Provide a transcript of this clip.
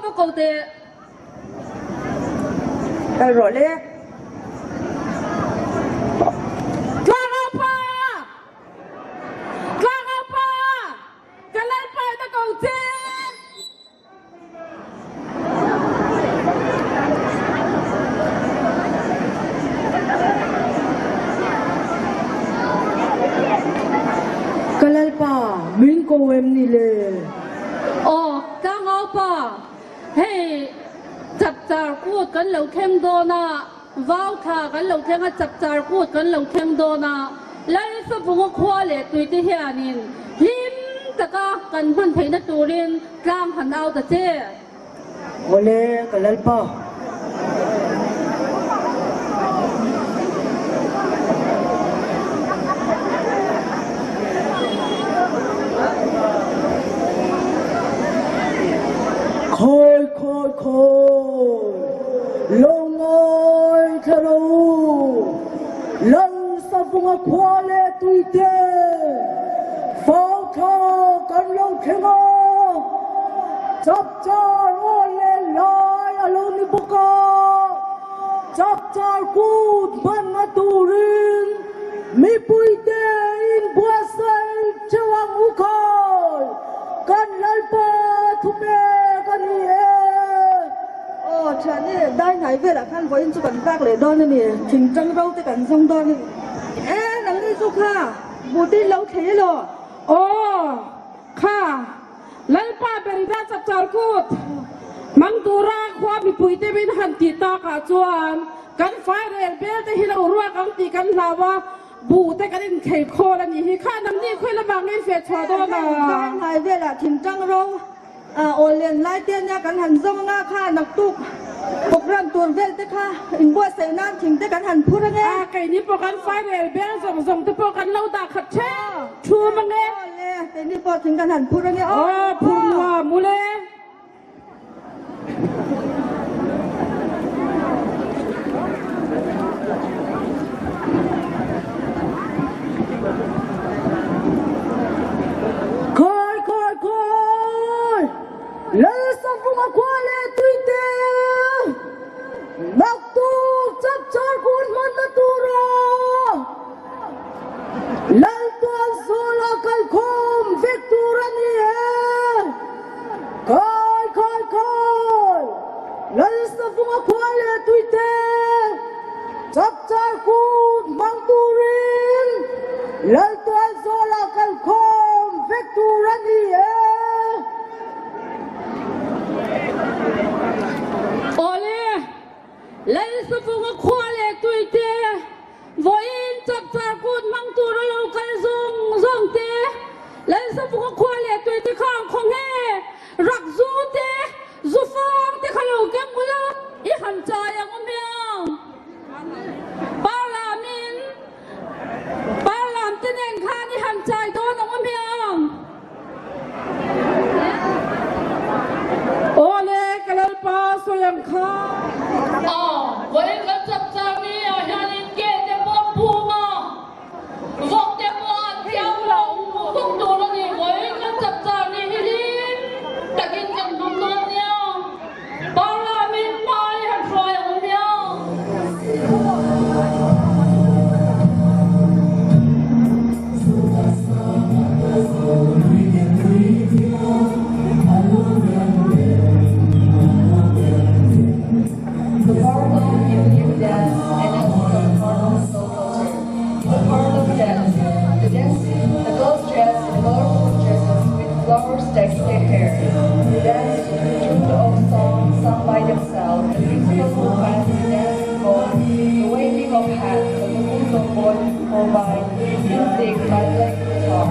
va ko teh. Kal rawh le. Tlangau pa! Tlangau pa! Ka Lalpa in a ko che! Ka Lalpa, min ko em ni le? Aw, tlangau pa, hei chapchar kut kan lo thleng dawn a, vau thla kan lo thleng a, chapchar kut kan lo thleng dawn a, Lalsavunga khua leh tuite hianin hlim taka kan hman theihna turin Tlang han au ta che. Awle ka Lalpa. Khawi khawi khawi lo ngawi thla ro u Lal Savunga khua leh tuite Fauthla kan lo thleng a, chapchar aw leh lai a lo ni bawk a, chapchar kut hmanna turin mipuite inbuatsaih theuh ang u khai, kan Lalpa thupek a ni e. Aw thiani, dai hnai velah khan vawiin chu kan vak leh dawn a ni, thingtang ro te kan zawng dawn a ni. E, nangni chu kha. Butin lo thei elaw? Aw, kha, Lalpa berina chapchar kut hmang tura khua mipuite min han tih takah chuan kan fairel bel te hi lo ruak ang tih kan hlau a, buh te kan inkhei khawl a nih hi. Kha, nangni khawi lamah ngei feh chhuah dawn a? Heng hnai velah thingtang ro Aw len lai te nia kan han zawng anga kha naktuk program tur vel te kha inbuatsaih nan thing te kan han phur ange. A keini pawh kan fairel bel zawng zawng te pawh kan lo dah khat ṭheuh ṭhum ange. Aw le keini pawh thing kan han phur ange aw. Aw phur nuam ule. Khawi khawi khawi! Lalsavunga khua leh tuite naktuk chapchar kun hmanna tura Laltual Zawla kalkhawm vek tur a ni e. Khawi khawi khawi! Lalsavunga khua leh tuite chapchar kun hmang turin Laltual Zawla kalkhawm vek tur a ni e. Awle, Lalsavunga khua leh tuite vawiin chapchar kut hmang tur a lo kal zawng zawng te, Lalsavunga khua leh tuite kha ang khaw nge, rak zu te, zu fang te kha lo keng ula i han chai ang u hmiang. Parlamin Parlam te nen khan i han chai dawn ang u hmiang. Awle ka Lalpa sawi ang kha. Aw, vawiin kan chapchar ni ah hianin ke te pawh phum a, vawk te pawh an thiam lo vuk tur a ni. Vawiin kan chapchar ni hi hlim takin kan hmang dawn nia. Parliament hmai han hruai ang u hmiang. The Barlam New Dance and has become part of the culture. The Barlam dance, the dance, the girls dress in colorful dresses with flowers decking their hair. They dance to the tune of songs sung by themselves. The musical movements in the dance involve the waving of hands, the movement of body or by music by playing guitar.